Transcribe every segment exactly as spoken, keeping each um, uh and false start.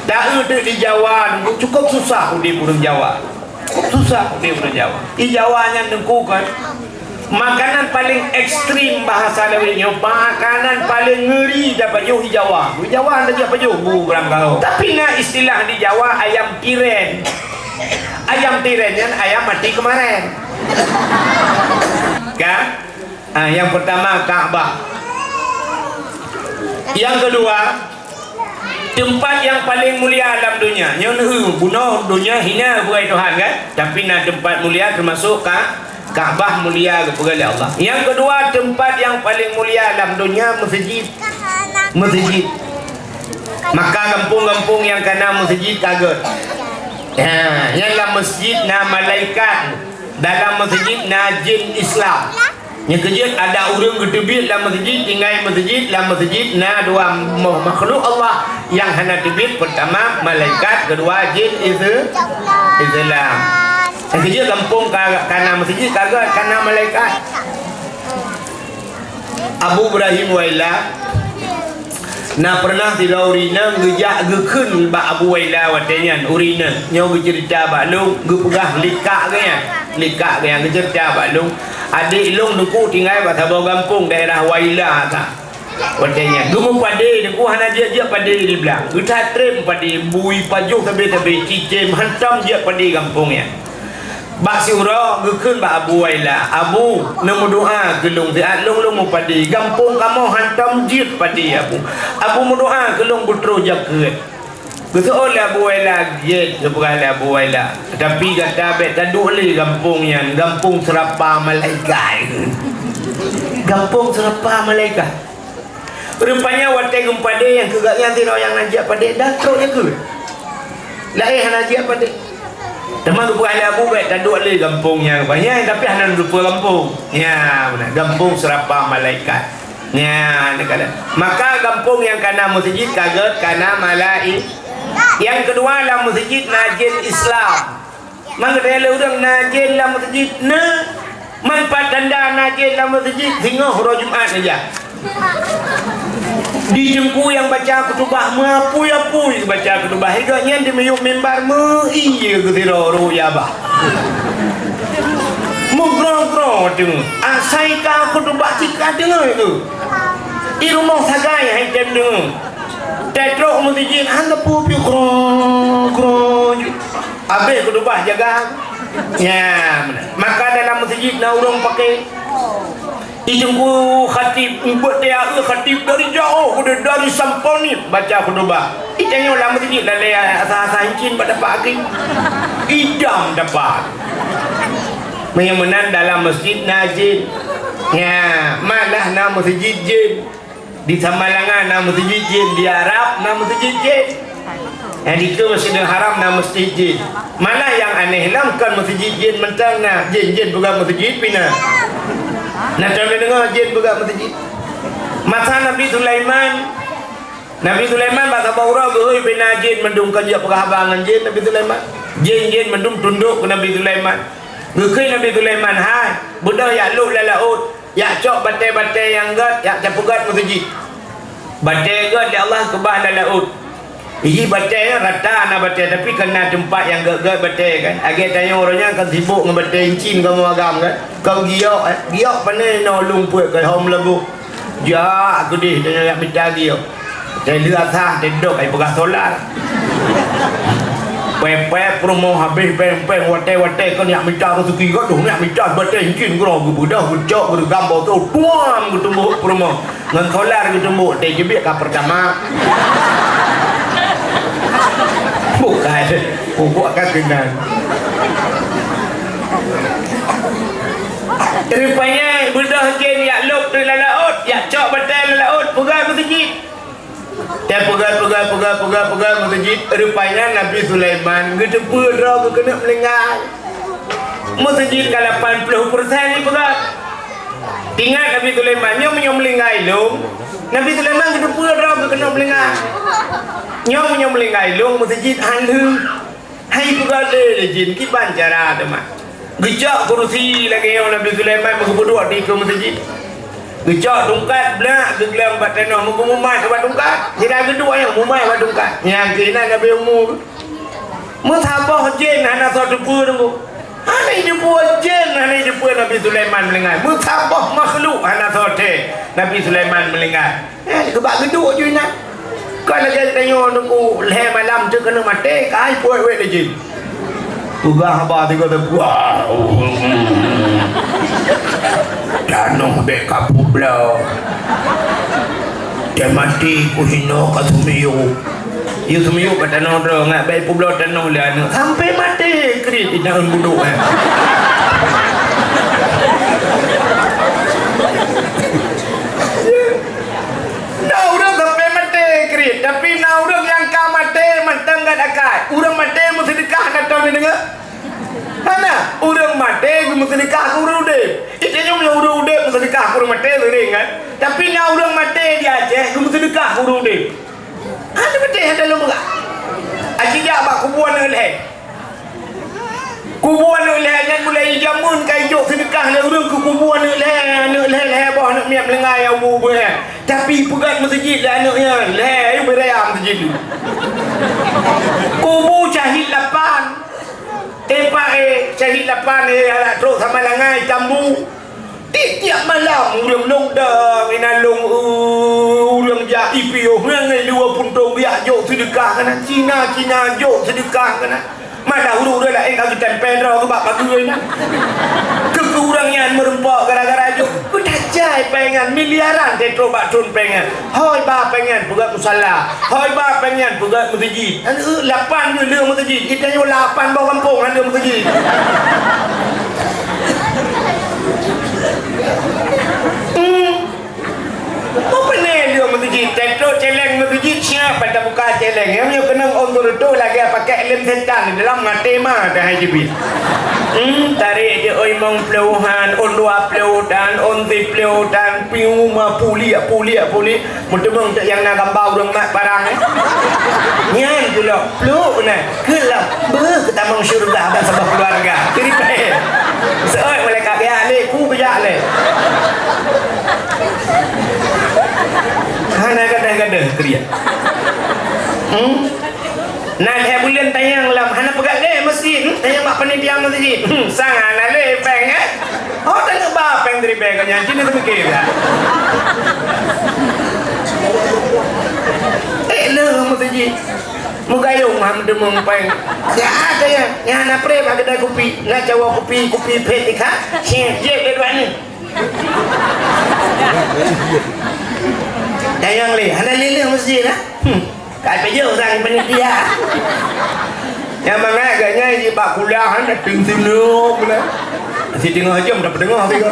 Taeu teuk di Jawa, Teungku, cukup susah udeb ureueng Jawa. Cukup susah udeb ureueng Jawa. Di Jawa nyan, Teungku, kan, makanan paling ekstrem bahasa lawét nyoe, makanan paling ngeuri tapajoh di Jawa. Di Jawa hana jipajoh bu barangkaho. Tapi na istilah di Jawa ayam tiren. Ayam tiren nyan ayam mati kemarin. Kan? Ah, yang pertama Ka'bah. Yang kedua, tempat yang paling mulia dalam dunia. Nyoe neueu, bunoe dunia hina beugai Tuhan, kan? Tapi na tempat mulia, termasuk Ka-, Ka'bah mulia geupeugah lé Allah. Yang kedua, tempat yang paling mulia dalam dunia, masjid. Masjid. Maka gampông-gampông nyang kana masjid ka gét. Ha, nyang lam masjid na malaikat, dalam masjid na jin Islam. Nyang keujeuet, ada ureueng geuteubiet lam masjid, tinggai masjid, lam masjid na dua ma-, makhluk Allah nyang hana teubiet, pertama malaikat, kedua jin Is-, Islam. Nyang keujeuet gampông ka, kana masjid ka gét, kana malaikat. Abu Ibrahim Waila, na pernah sidroe ureueng inong geujak geukheun bak Abu Waila watée nyan, ureueng inong nyoe geuceurita bak lôn, geupeugah likak geuh nyan, likak geuh nyan geuceurita bak lôn, adék lôn Teungku tinggai bak saboh gampông daerah Waila sa. Watée nyan geumeupadé, Teungku, hana jeuet-jeuet padé di blang, geuthat treb padé, bui pajoh sabe-sabe, cicém, hantom jeuet padé gampông nyan. Bak siuroe geukheun bak Abu Waila, "Abu, neumeudoa keu lôn siat, lôn, lôn meupadé, gampông kamoe hantom jeuet padé, Abu. Abu meudoa keu lôn beutroh jakeuet." Geuseuôt lé Abu Waila, gét geupeugah lé Abu Waila, "Tapi gata bék taduek lé gampông nyan, gampông seurapa malaikat." Gampông seurapa malaikat. Rupanya watée geumeupadé nyang keu gobnyan sidroe nyang na jak padé, dan trok nyang keu laén hana jak padé. Teuma geupeugah lé Abu, "Bék taduek lé gampông nyan rupanya, tapi hana neuteupeue gampông." Nya, beuna, gampông seurapa malaikat. Nya, neukalon. Maka gampông nyang kana masjid ka gét kana malai-, nyang keudua lam masjid na jén Islam. Mangkeudeuleu ureueng na jén lam meuseujid na, manfaat tanda na jén lam meuseujid, singoh uroe Jumat neujak. Di teungku nyang baca khutubah, meuapui-apui baca khutubah, gobnyan di miyueb mimbar meu-ie geusidroe ruya bah. Meugroe-groe teungoh, asai ka khutubah cit ka deungoe tu. Di rumoh sagai hai tem deungoe. Teutrok meuseujid, hana peue-peue, groe-groe ju. Abéh khutubah jaga. Nya, meunan. Maka dalam meuseujid na ureueng paké. Di teungku khatib, ubeut teuka khatib dari jaoh, udah dari Samponik baca khutubah. Di tanyoe lam meuseujid lalé asah-asah incin bak tapak aki. Idam tapak. Meunyoe meunan dalam meuseujid na jén. Nya, malah na meuseujid jén. Di Samalanga na meuseujid jén, di Arab na meuseujid jén. Nyang dikeue Masjidil Haram na meuseujid jén. Malah nyang aneh lom kon meuseujid jén mantong na, jén-jén peugah meuseujid pih na. Na tadeungoe jén peugah meuseujid. Masa Nabi Sulaiman, Nabi Sulaiman bak saboh uroe geuhôi pih na jén mandum, kon jak peugah haba ngon jén Nabi Sulaiman. Jén-jén mandum tundok keu Nabi Sulaiman. Geukheun Nabi Sulaiman, "Hai, beudôh jak lôb lam laôt." Jak cok batée-batée nyang gét, jak tapeugét meuseujid. Batée gét lé Allah keubah lam laôt. Iji batée nyan rata na batée, tapi kon na teumpat nyang gét-gét batée kan. Lagée tanyoe uroe nyan kan sibok ngon batée incin kamoe agam kan. Kon giok, eh, giok pane na lôn peuet kan hom lagoh. Jak keudeh tanyoe jak mita giok. Teuh lheueh asah, teuh dok, ai peugah solar. Peuet-peuet peurumoh habéh péng-péng, watée-watée kon jak mita raseuki, gadoh jak mita batée incin keudroe, geubeudôh, geucok, geureugam botô, tuam geutumbok peurumoh. Ngon solar geutumbok, teuh jeubiet ka peurtama. Bukai, pupuk ka keunan. Rupanya beudôh jén jak lôb lam laôt, jak cok batée lam laôt, peugah meuseujid. Teuh peugah, peugah, peugah, peugah, peugah meuseujid. Rupanya Nabi Sulaiman geuteupeue droe geuh keuneuk meuninggai. Meuseujid ka lapan ploh persen jipeugah. Ingat Nabi Sulaiman, nyoe meunyoe meuninggai lôn, Nabi Sulaiman geuteupeue droe geuh keuneuk meuninggai. Nyoe meunyoe meuninggai lôn, meuseujid han lheueh. Hai peugah lé jén, kiban cara teuma. Geucok kurusi lagée nyoe Nabi Sulaiman meugeupeudok dikeue meuseujid. Geucok tungkat blak, geugeulam bak tanoh, meugeumumai bak tungkat. Sira geuduek nyan mumai bak tungkat. Nyang keunan Nabi Umu. Meusaboh jén hana soe teupeue teungku. Hana jiteupeue jén, hana jiteupeue Nabi Sulaiman meulinggai. Meusaboh makhluk hana soe teupeue Nabi Sulaiman meulinggai. Eh, geubak geuduek ju inan. Kon lagèe tanyoe teungku, lhèe malam teuk keuneuk maté, ka ai puet-puet lé jén. Peugah haba tiga teuk, wah. Tanoh bèk kapubloe. Teumaté ku hinoe ka sumiyueb. Yue sumiyueb bak tanoh droe, ngat bèk publoe tanoh lé aneuk. Sampai maté kriet inan budok, eh. Na ureueng sampai maté kriet, tapi na ureueng nyang ka maté mantong gèt akai. Ureueng maté meuseudeukah ka tom neudeungoe? Hana, ureueng maté geumeuseudeukah keu ureueng udép. Itu nyoe meunyoe ureueng udép meuseudeukah keu ureueng maté, seuring kan? Tapi na ureueng maté di Aceh geumeuseudeukah keu ureueng udép. Hana beutôi hana lôn peugah. Aci jak bak kubu aneuk lhèe. Kubu aneuk lhèe nyan mulai jameun ka ijok seudeukah lé ureueng keu kubu aneuk lhèe, aneuk lhèe lhèe boh aneuk miet meulinggai nyang ubeut-ubeut nyan. Tapi peugöt meuseujid lé aneuk nyan, lhèe ayue beuraya meuseujid. Kubu syahid lapan. Teumpat, eh, syahid lapan, eh, adak trok sama langai tambu. Tiep-tiep malam ureueng lôn dong inan lôn, eh, ureueng jak ipiôh ngon dua puntông biak jok seudeukah keunan, Cina-Cina jok seudeukah keunan. Malah ureueng-ureueng laén ka geutempel droe keu bak pageue nyan. Keu, keu ureueng nyan meurumpok gara-gara jok. Beutajai péng nyan, miliaran teutrok bak thon péng nyan. Hôi ba péng nyan peugöt musala. Hôi ba péng nyan peugöt meuseujid. Lapan nyoe le meuseujid. Kita nyoe lapan boh gampông hana meuseujid. Hmm. Peue pane le meuseujid? Teutrok céléng meuseujid siap pada buka céléng. Nyang nyoe keunong ôn teureutôh lagèe pakai lem setan dalam maté ma dah hai jibi. Hmm, tarek je oi mong ploh han, ôn dua ploh dan, ôn siplôh dan, piu ma puliek, puliek, puliek. Meuteumèe cok nyang na gamba ureueng mat parang, eh. Nyan pula, pluek na, keu lom, beuh, keu tamong syeuruga ban saboh keuluwarga. Ceurita. Seuôt malaikat geujak lé, ku geujak lé. Hana gadoh-gadoh kriet. Hmm? Na lhèe buleuen tanyong lom, hana peugah lé meuseujid, hmm, tanyong bak panitia meuseujid. Hmm, sang hana lé péng, eh? Oh, tanyong ba péng dari péng nyan, cit na teumeuké dah. Eh, le meuseujid. Meugayong ha meudeungoe péng. Ya, tanyong, nyan hana pré bak keudai kupi. Na cawoe kupi, kupi phet ikha. Siap, jép lé dua ni. Tanyong lé, hana lé le meuseujid, ha? Hmm. Ka peujeuet sang panitia. Nyang mangat geuh nyan jibak kuliah, han, dateng sineuk, bulan. Siteungoh jeuem dah peuteungoh sigoe.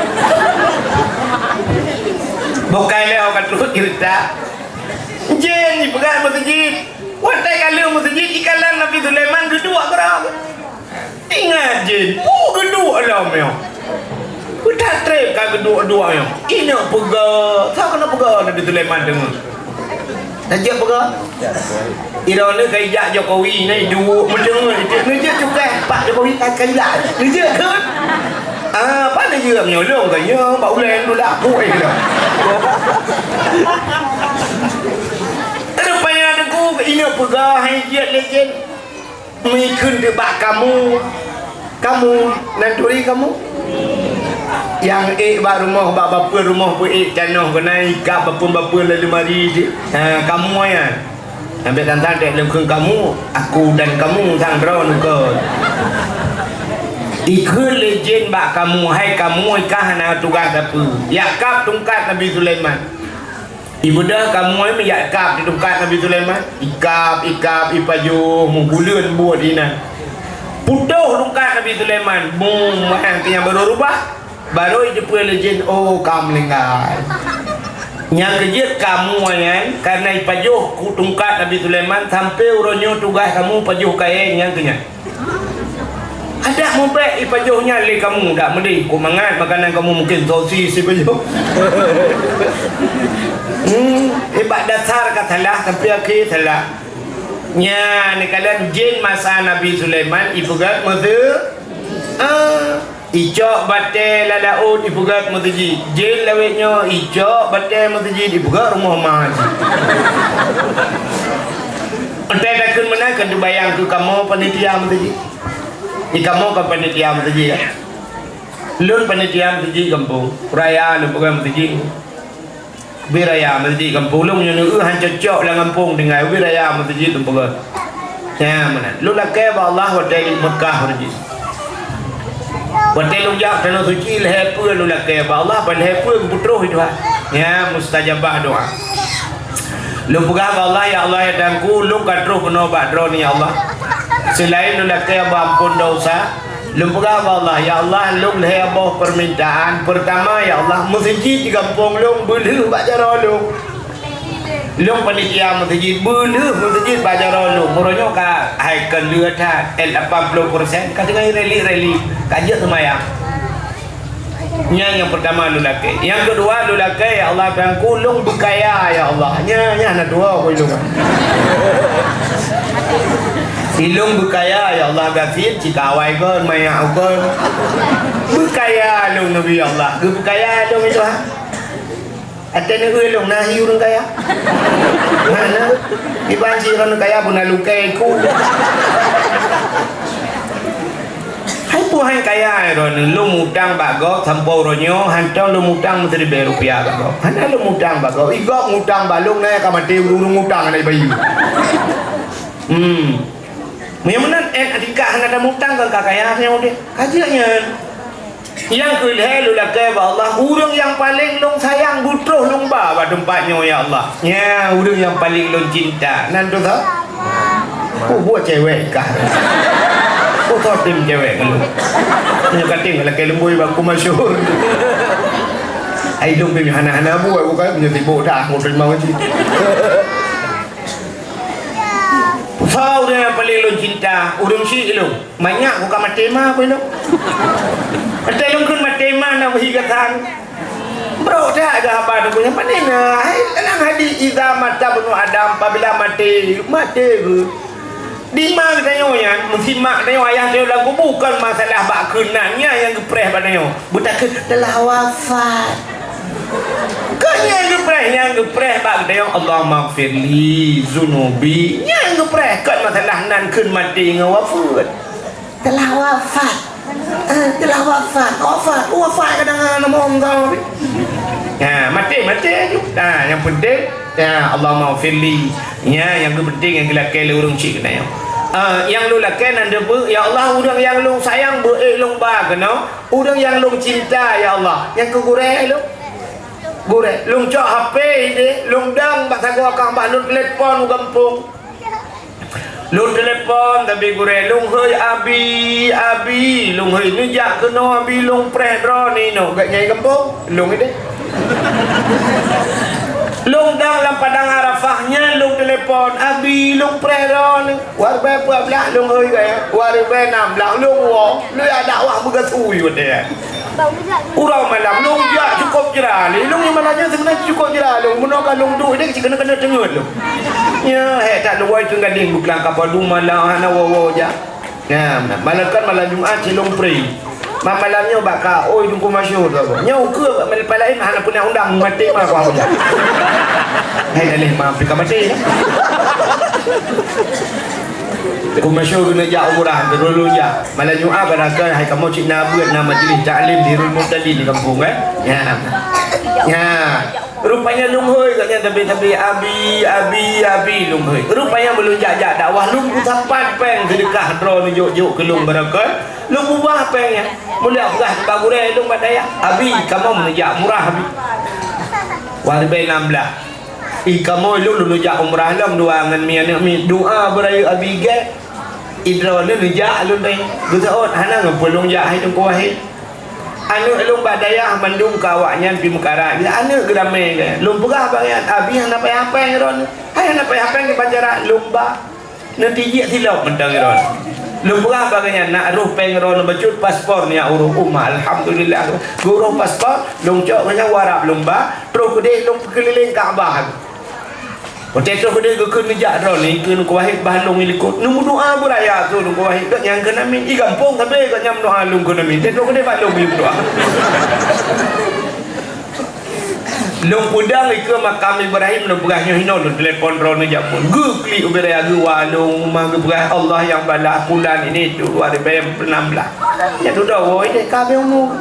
Bukai lé ka trok ceurita. Jén jipeugah meuseujid. Watèe ka lheueh meuseujid, ikalon Nabi Sulaiman geuduek keudroe. Ingat jén, peue geuduek lom nyoe. Peue that trép ka geuduek-duek nyoe. Ineuk peugah, soe keuneuk peugah Nabi Sulaiman deungoe. Tajak peugah. Droeneuh ka ijak Jokowi nyan iduek meudeungoe, neujak cukai Pak Jokowi ka ilak. Neujak kheun. Ah, apa neujak meunyoe lôn ka nyoe bak ulèe dula pui dah. Rupanya deungoe ineuk peugah hai jeuet lé jén. Meukheun teuk bak kamoe, kamoe, nan turi kamoe? Nyang ék bak rumoh, bak bapeue rumoh peuék tanoh keunan ikab bapeue-bapeue lam leumari jih. Ha, kamoe nyan. Sampai tan-tan dek lôn kheun kamoe, aku dan kamu sang droeneuh kon. Ikheun lé jén bak kamoe, hai kamoe ka hana tugaih sapeue. Jak kab tungkat Nabi Sulaiman. Ibeudôh kamoe meujak kab di tungkat Nabi Sulaiman. Ikab, ikab, ipajoh, meubuleuen buet inan. Putôh tungkat Nabi Sulaiman, bum, meuhang nyang barô rubah. Barô ijeupeue lé jén, oh, ka meuninggai. Nyang keujeuet kamoe nyan, kareuna ipajoh ku tungkat Nabi Sulaiman, sampoe uroe nyoe tugaih kamoe pajoh kayèe nyang keu nyan. Adak mubèk ipajoh nyan lé kamoe dak meudeh, keu mangat makanan kamoe mungken sosis ipajoh. Hmm, ibat dasar ka salah sampai akhé salah. Nyan, neukalon jén masa Nabi Sulaiman ipeugah meuseu-, ah, Icok batèe lam laôt ipeugöt meuseujid. Jén lawét nyoe icok batèe meuseujid ipeugöt rumoh ma jih. Entah takheun meunan kan teubayang keu kamoe panitia meuseujid. Di kamoe kan panitia meuseujid, kan? Lôn panitia meuseujid gampông. Raya lôn peugah meuseujid. Ubé raya meuseujid gampông lôn nyoe neu-eu han cocok lam gampông tinggai. Ubé raya meuseujid lôn peugah. Nyan meunan. Lôn lakèe bak Allah watèe di Meukah meuseujid. Watèe lôn jak tanoh suci lhèe peue lôn lakèe bak Allah, ban lhèe peue geupeutroh itu ha. Nyan mustajabah doa. Lôn peugah bak Allah, "Ya Allah, ya Tuhanku, lôn ka troh keunoe bak Droeneuh, ya Allah. Seulaén lôn lakèe bak amphon desya, lôn peugah bak Allah, ya Allah, lôn lhèe boh peumintaan. Peurtama, ya Allah, meuseujid di gampông lôn beulheueh bak jaroe lôn. Lôn panitia meuseujid, beulheueh meuseujid bak jaroe lôn. Uroe nyoe ka hai keu lheueh that, eh, lapan ploh persen, ka tinggai reli-reli, ka jeuet seumayang." Nyan nyang peurtama lôn lakèe. Nyang keudua lôn lakèe, "Ya Allah, Tuhanku, lôn beukaya, ya Allah." Nyan, nyan hana tuwoe keu lôn. "Ilôn beukaya, ya Allah, gasien, cit ka awai kon, manyak kon. Beukaya lôn, Nabi, ya Allah. Geubeukaya lôn, ya Allah." Até neu-eu lôn na hi ureueng kaya. Hana. Iban si ureueng kaya beuna lukée iku. Hai peue hai kaya droeneuh, lôn mutang bak gob sampoe uroe nyoe, hantom lôn mutang meusiribée rupiah bak gob. Hana lôn mutang bak gob. I gob mutang bak lôn, na ka maté ureueng mutang hana ibayeue. Hmm. Meunyoe meunan, eh, atika hana tamutang kon ka kaya nyoe udeb. Ka jeuet nyan. Nyang keu lhée lôn lakée bak Allah, ureuëng nyang paleng lôn sayang beutroh lôn ba bak teumpat nyoe, ya Allah. Nyan ureuëng nyang paleng lôn cinta. Nan tu tho? Oh, buet cewek kah? Oh, tho tem cewek ngon lôn. Nyoe kating lakée leumboi bak ku masyhur. Ai lôn pih hana-hana buet, bukan meunyoe sibuk dah, mau terima gaji. Soe ureuëng nyang paleng lôn cinta? Ureuëng syik lôn. Manyak ku ka maté ma peue lôn. Maté lôn kheun maté ma na weuhi gatan. Brok that geuh haba teungku nyan pané na. Hai, dalam hadis, "Iza mata ibnu Adam," apabila maté, maté geuh. Di ma geutanyoe nyan, meusimak tanyoe ayah tanyoe lam kubu, kon masalah bak keunan nyan nyang geupreh bak tanyoe. Beutakheun telah wafat. Kon nyang geupreh, nyang geupreh bak geutanyoe, "Allahummaghfirli dzunubi." Nyang geupreh, kon masalah nan kheun maté ngon wafeuet. Telah wafat. Eh, telah wafat. Wafat. Wafat kadang nama orang tahu. Ha, maté, maté aju. Ha, nyang penting, ya, "Allahummaghfirli." Nya, nyang penting nyang geulakée lé ureuëng cit keunoe. Ah, nyang lôn lakée nan deubeue, "Ya Allah, ureuëng nyang lôn sayang beu-ék lôn ba keunoe." Ureuëng nyang lôn cinta, ya Allah, nyang keu gurée lôn. Gurée, lôn cok H P ideh, lôn dong bak sagoe kang bah lôn telepon u gampông. Lôn telepon, tapi gurée, "Lôn hôi Abi, Abi, lôn hôi neujak keunoe Abi, lôn preh droeneuh inoe." Gak nyai gampông, lôn ideh. Lôn dong lam padang Arafah nyan lôn telepon, "Abi, lôn preh droeneuh." Wari bée peuet blah lôn hôi gaya. Wari bée nam blah lôn woe. Lôn ya dakwah beugasui watée nyan. Uroe malam lôn jak cukôp jra lé. Lôn nyang malam nyan seubeuna cukôp jra lôn. Meunoe ka lôn duek deh cit keuneuk-keuneuk teungeut lôn. Nya, hék that lôn woe teungadeng beuklang kapal dum malam hana woe-woe jak. Nah, malam kan malam Jumat cit lôn preh. Ma malam nyoe bak ka, oi, Teungku Masyhur, nyoe ukeue bak malam laén hana peue na undang, maté ma kuah undang. Hai daleh ma pih ka maté. Teungku Masyhur keuneuk jak umrah, terlalu jak. Malam Jumat barangkai hai kamoe cit na beuet, na majlis taklim di Rul Murtadin di kampung, eh. Ya. Ya. Rupanya lôn hôi gobnyan sabe-sabe, "Abi, Abi, Abi," lôn hôi. Rupanya meulôn jak-jak dakwah lôn peusapat péng seudeukah droeneuh jok-jok keu lôn barangkai. Lôn ubah péng nyan. Mulia peugah bak gurée lôn bak dayah, "Abi, kamoe meungeujak murah, Abi." Wari bée nam blah. Ih, kamoe lôn, lôn jak umrah lom dua ngon mi aneuk mi. Doa beurayeuk Abi gét. Idroe lôn jak lôn deh. Geuseuôt hana ngon peue lôn jak hai Teungku Wahid. Aneuk lôn bak dayah mandum ka awaknyan pi meukarat. Aneuk geuramé gét. Lôn peugah bak nyan, "Abi hana payah péng droeneuh." Hai hana payah péng di panjara lôn ba. Neutijik silop mantong droeneuh. Lôn peugah bak gobnyan, nak roh péng droeneuh bacut paspor nyak uroh uma. Alhamdulillah. Geuroh paspor, lôn cok gobnyan u Arab lôn ba, troh keudeh lôn peukeulileng Ka'bah. Watèe troh keudéh geukheun neujak droeneuh, keu Teungku Wahid bah lôn i likot. Neumeudoa beuraya su Teungku Wahid, gobnyan kheun amin. I gampông sabé gobnyan meudoa, lôn kheun amin. Watèe troh keudéh bah lôn i meudoa. Lôn peudong ikeue makam Ibrahim, lôn peugah nyoe hinoe, lôn telepon droeneuh jameun. Geuklik ubé raya geuwa lôn, ma geupeugah Allah nyang balah pulan ini tu dua ribu enam belas. Nyan dudoe woe deh ka habéh umu.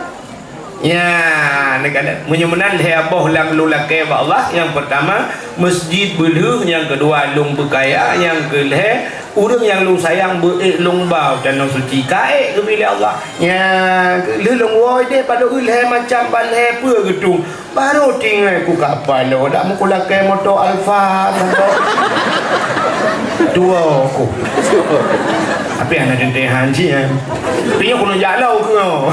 Nya, neukalon. Meunyoe meunan lhèe boh nyang lôn lakèe bak Allah. Nyang peurtama, meuseujid beulheueh, nyang keudua lôn beukaya, nyang keulhèe ureueng nyang lôn sayang beu-ék lôn ba u Tanoh Suci. Ka ék geubri lé Allah. Nya, lheueh lôn woe deh padub lhèe macam ban lhèe peue geutueng. Barô tinggai ku kapa lôn, dak meukulakèe moto Alphard, moto tua ku. Tapi hana teuntèe han cit nyan. Tapi nyoe keuneuk jak lôn keu nyoe.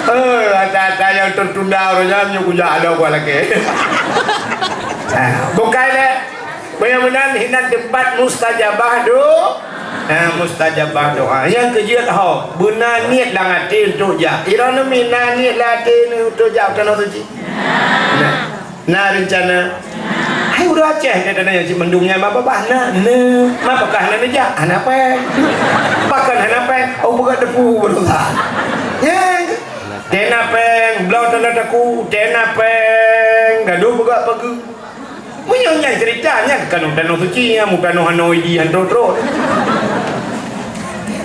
Eh, ata-ata nyang tertunda uroe nyan nyoe kujak lôn ku lakèe. Ah, bukai lé. Meunyoe meunan hinan teumpat mustajabah do-, ah, mustajabah doa. Nyang keujeuet ho, beuna niet lam até untuk jak. Iroh nyoe meunan niet lam até untuk jak u Tanoh Suci. Nah. Na reuncana? Hai ureueng Aceh, na tanyong cit mandum nyan, ma babah na, na. Ma pakah na neujak? Hana péng. Pakon hana péng? Oh, beugöt depu beureusa. Nyan. Tena péng, bloe tanda taku, tena péng, gadoh beugöt pageue. Meunyoe nyan cerita, nyan ka Tanoh Suci, nyan mutanoh hana idi han trok-trok.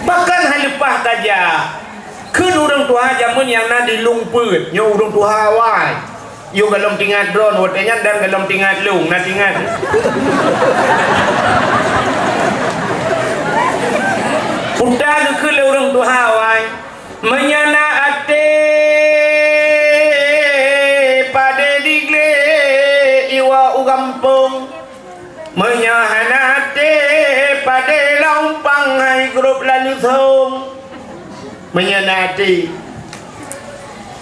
Pakon hana leupah tajak? Kheun ureueng tuha jameun nyang na di Lueng Peuet, nyoe ureueng tuha awai. Yôh gohlom teuingat droen watèe nyan dan gohlom teuingat lôn, na teuingat. Peue geukheun lé ureueng tuha awai, meunyoe na até padé di glé iwoe u gampông. Meunyoe hana até padé lam umpang hai grob lam leusông. Meunyoe na até.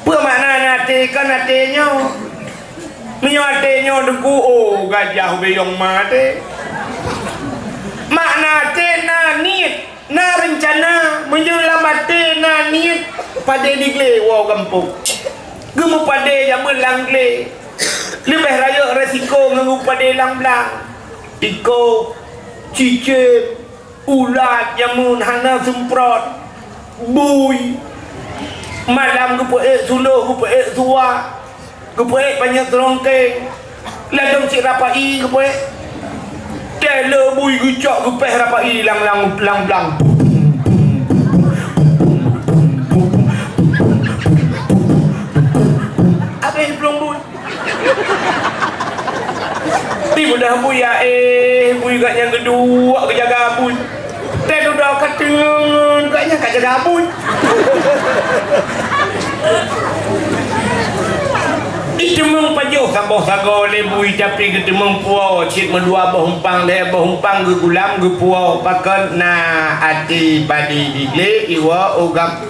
Peue makna na até? Kon até nyoe. Meunyoe até nyoe deungon, oh, gajah ubé yong ma até. Makna até na niet, na reuncana. Meunyoe lam até na niet, padé di glé woe gampông. Geumeupadé jameun lam glé. Leubeh rayeuk resiko ngon geupadé lam blang. Tikôh, cicém, ulat jameun hana seumprot, bui. Malam geupeuék suloh, geupeuék suwah, geupeuék panyöt seurongkeng. Ladôm cit rapai geupeuék. Tée le bui geucok geupéh rapai lam, lam, lam blang. Abéh plueng bui. Di beudah bui, ya éh, bui gobnyan geuduek geujaga bui. Tée dudoe ka teungeun gobnyan ka jaga bui. Iteumeung pajoh saboh sagoe lé bui, tapi geuteumeung puwoe cit meudua boh umpang, lhée boh umpang geugulam geupuwoe. Pakon na até padé di glé iwoe u gam.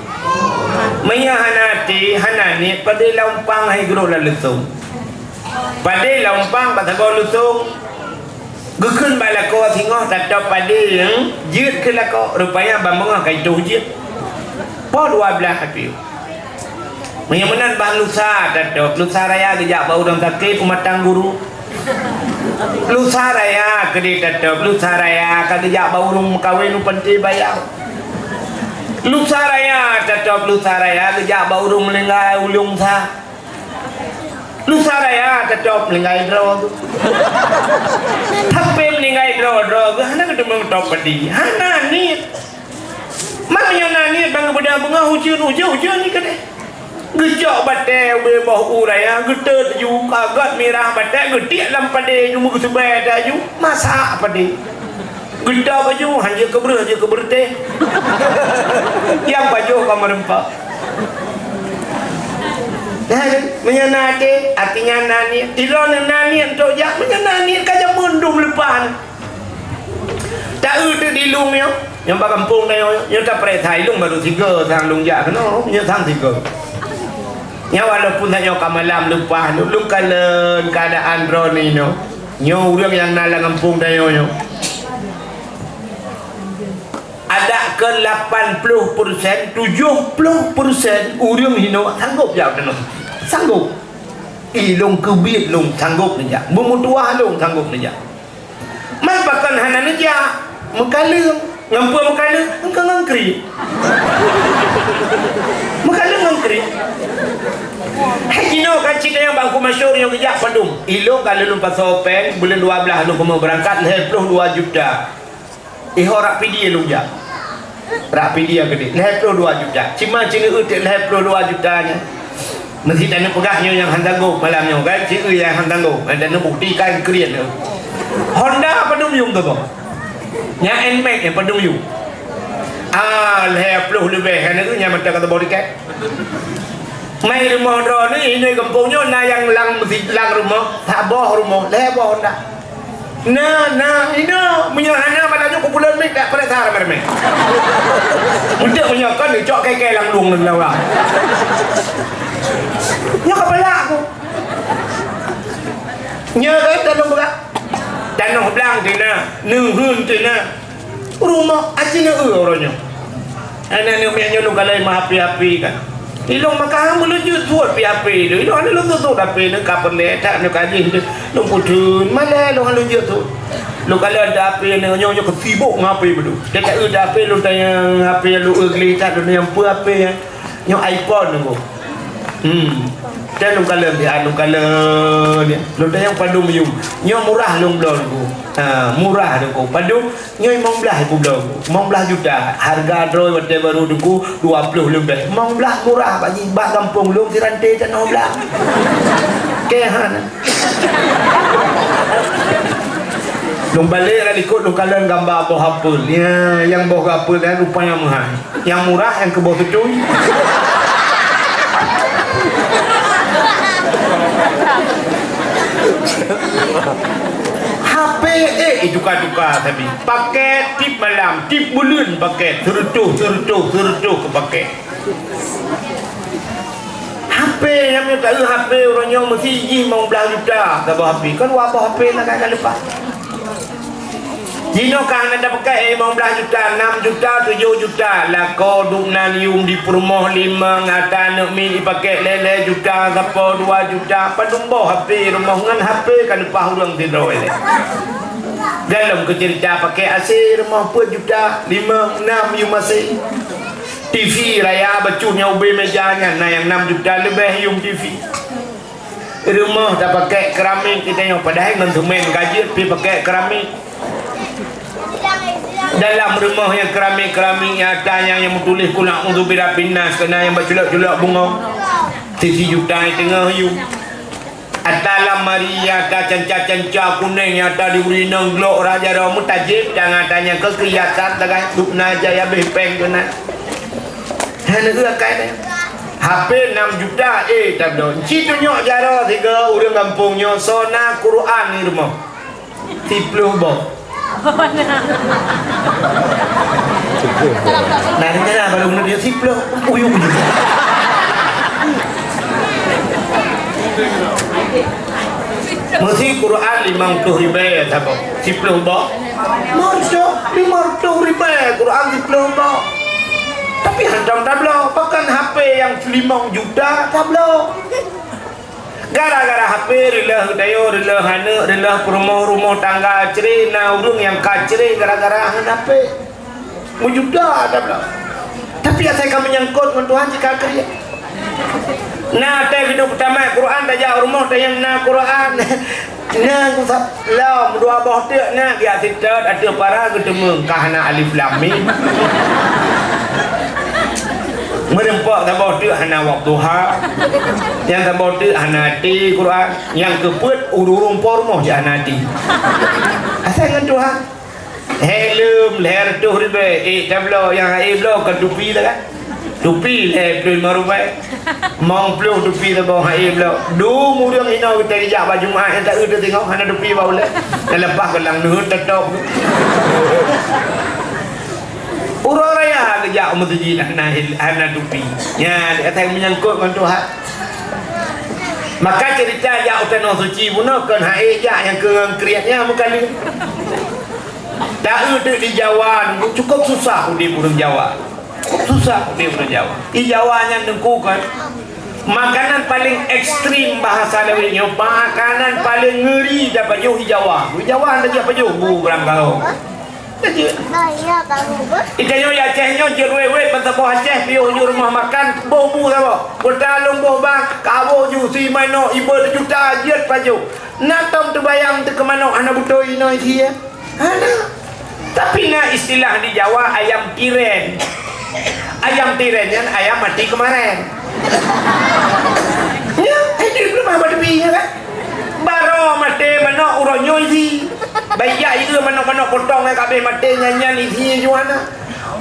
Meunyoe hana até, hana niet, padé lam umpang hai grob lam leusông. Padé lam umpang bak sagoe leusông. Geukheun bak lakoe singoh tatôb padé, hmm, jeuet keu lakoe, rupanya ban beungoh ka jitôh jeuet. Poh dua blaih api. Meunyoe meunan bak lusa tatôb, lusa raya geujak bak ureueng sakét u Matang Guru. Lusa raya keudeh tatôb, lusa raya ka geujak bak ureueng meukawen u Panté Bayau. Lusa raya tatôb, lusa raya geujak bak ureueng meuninggai u Lungsa. Lusa raya tatôb meuninggai droe. Tapi meuninggai droe, droe geuh hana geuteumeung tôb padé, hana niet. Meunyoe na niet ban geubeudôh beungoh ujeuen, ujeuen, ujeuen nyan keudeh. Geucok batée ubé boh u raya, geutot ju, ka gét mirah batée, geutiek lam padé ju, meugeuseubée aju, masak padé. Geutot aju, han jeuet keu breueh, jeuet keu beureutéh. Nyang pajoh ka meureumpok. Nah, meunyoe na até, artinya na niet. Ilôn na niet untuk jak, meunyoe na niet ka jameun dum leupah. Taeu teuk di lôn nyoe, nyang bak gampông tanyoe nyoe, nyoe tapeuriksa i lôn barô sigoe sang lôn jak keunoe, nyoe sang sigoe. Nyoe walaupun tanyoe ka malam leupah, lôn, lôn kalon keuadaan droeneuh nyoe. Nyoe ureueng nyang na lam gampông tanyoe nyoe. Adak keu lapan ploh persen, tujoh ploh persen ureueng hinoe sanggôp jak keunoe. Sanggôp. Ilôn keubiet lôn sanggôp neujak. Beumeutuwah lôn sanggôp neujak. Man pakon hana neujak? Meukaleueng. Ngon peue meukaleueng? Engkau ngon kriet. Meukaleueng ngon kriet. Hai jinoe ka cit nyang bangku masyhur nyang geujak padum. Ilôn ka lôn pasoe péng, buleuen dua blaih lôn keumeung beurangkat, lhèe ploh dua juta. Iho rak Pidie lôn jak. Rak Pidie keudeh, lhèe ploh dua juta. Cuma cingeu teuk lhèe ploh dua juta nyan. Meusé taneuk peugah nyoe nyang han tanggong malam nyoe kan, cingeu nyang han tanggong. Taneuk buktikan kriet nyoe. Honda padum yum tu boh. Nyang Nmax nyang padum yum. Ah, lhèe ploh leubeh kan nyan mantong ka teuboh tiket. Mai rumoh droeneuh, inong gampông nyoe na nyang lam meusi-, lam rumoh, saboh rumoh, lhèe boh Honda. Na, na, ina, meunyoe hana malam nyoe kumpulan miet dak peuriksa ramé-ramé. Untuk meunyoe kon cok kèe-kèe lam lueng ngon lawa. Nyoe kepala aku. Nyoe kan tanoh beurah. Tanoh blang tina, neuheun tina. Rumoh aci neu uroe nyoe. Aneuk miet nyoe lôn kalon meuhapi-hapi kan. Ilôn maka meulunjut suet pi hapi lôn. Ilôn hana lôn suet-suet hapi lôn ka peureulèe that nyoe ka jih lôn putheun. Malèe lôn hana lôn jeuet suet. Lôn kalon hapi nyoe nyoe keusibok ngon hapi beudôh. Teuka eu hapi lôn tanyong hapi lôn eu gleh that lôn tanyong peue hapi nyoe. Nyoe iPhone nyoe. Hmm. Dan lôn kalon di lôn kalon. Lôn tanyong padum yum. Nyoe murah lôn bloe lôn. Ha, murah lôn padum. Nyoe limong blaih kubloe, limong blaih juta. Hareuga droe watèe barô teungku dua ploh leubeh. Limong blaih murah bak jih, bak gampông lôn siranté tanoh blang. Kèe hana. Lôn balek lam likot lôn kalon gamba boh apel. Ya, nyang boh apel nyan rupa nyang meuhai. Nyang murah nyang keu boh tutui. H P, eh, ituka-tuka sabe. Paket tiep malam, tiep buleuen paket, seureutôh, seureutôh, seureutôh keu paket. H P nyang meuta H P uroe nyoe meusti jih limong blaih juta saboh H P. Kan dua boh H P na ka leupah. Jinoe ka hana tapakai limong blaih juta, nam juta, tujoh juta. Lakoe dum nan yum di peurumoh limong, ata aneuk miet ipakai lhèe-lhèe juta, sapo dua juta. Padum boh H P rumoh ngon H P ka leupah ureueng sidroe lé. Galom keu ceurita pakai A C rumoh peuet juta, limong, nam yum A C. T V raya bacut nyang ubé meja nyan na nyang nam juta leubeh yum T V. Rumoh tapakai keramik kita nyoe padahai ngon semen ka jeuet pi pakai keramik. Dalam rumoh nyang keramik-keramik nyang ata nyang, nyang meutuléh qul a'udzu birabbinas keunan nyang bak culok-culok bungong. Sisi juta nyang teungoh yum. Ata lamari nyang ata canca-canca kunéng nyang ata di uri inong glok raja roh meutajép dan ata nyang keu kiasan tagai dubna jai abéh péng keunan. Hana geuakai deh. H P enam juta, eh, tabloe. Ci tunyok jaroe sigoe ureueng gampông nyoe sona Quran di rumoh. Siploh boh. Nah, ini lah baru menurut dia siploh. Uyuk, uyuk. Meusi Quran limong ploh ribèe saboh. Siploh boh. Mercok limong ploh ribèe Quran siploh boh. Tapi hantom tabloe, bahkan H P nyang limong juta tabloe. Gara-gara H P, reuloh geutanyoe, reuloh aneuk, reuloh peurumoh, rumoh tangga cre, na ureueng nyang ka cre gara-gara hana H P. Meujuta tabloe. Tapi asai ka meunyangkot ngon Tuhan cit ka kriet. Na watèe geuduek tamat Quran, tajak u rumoh tanyong na Quran. Na, lom dua boh teuk na, geujak sitot ateueh para geuteumeung ka hana alif lam mim. Meureumpok saboh teuk hana wadduha. Nyang saboh teuk hana até Quran. Nyang keupeuet ureueng-ureueng po rumoh cit hana até. Asai ngon Tuhan. Helm lhèe reutôh ribèe, ék tabloe nyang hana ék bloe kon tupi teuh kan? Tupi lhèe ploh limong ribèe. Limong ploh tupi saboh hana ék bloe. Dum ureueng hinoe geuteurijak bak Jumat nyang taeu teuh singoh hana tupi bak ulèe. Nyang leupah keulang neuheun teutôp. Uroe raya geujak u meuseujid hana hil-, hana tupi. Nyan asai meunyangkot ngon Tuhan. Maka ceurita jak u Tanoh Suci bunoe kon hana ék jak nyang keu ngon kriet nyan meukaleueng. Taeu teuk di Jawa, cukôp susah udép ureueng Jawa. Cukôp susah udép ureueng Jawa. Di Jawa nyan teungku kan, Makanan paléng ekstrem bahasa lawét nyoe, makanan paléng ngeuri tapajoh di Jawa. Di Jawa hana jipajoh bu barangkaho. Di tanyoe di Aceh nyoe jeuet wét-wét ban saboh Aceh piôh ju rumoh makan boh bu saboh. Kota lôn boh bang, kaboh ju si manok iba juta jeuet pajoh. Na tom teubayang teuka manok hana beutôi inoe sie? Hana. Tapi na istilah di Jawa ayam tiren. Ayam tiren nyan ayam mati kemarin. Ya, itu belum apa tepi ya kan? Baro maté manok uroe nyoe isi. Baik ya itu manok-manok potong yang kabeh maté nyan-nyan isi juana.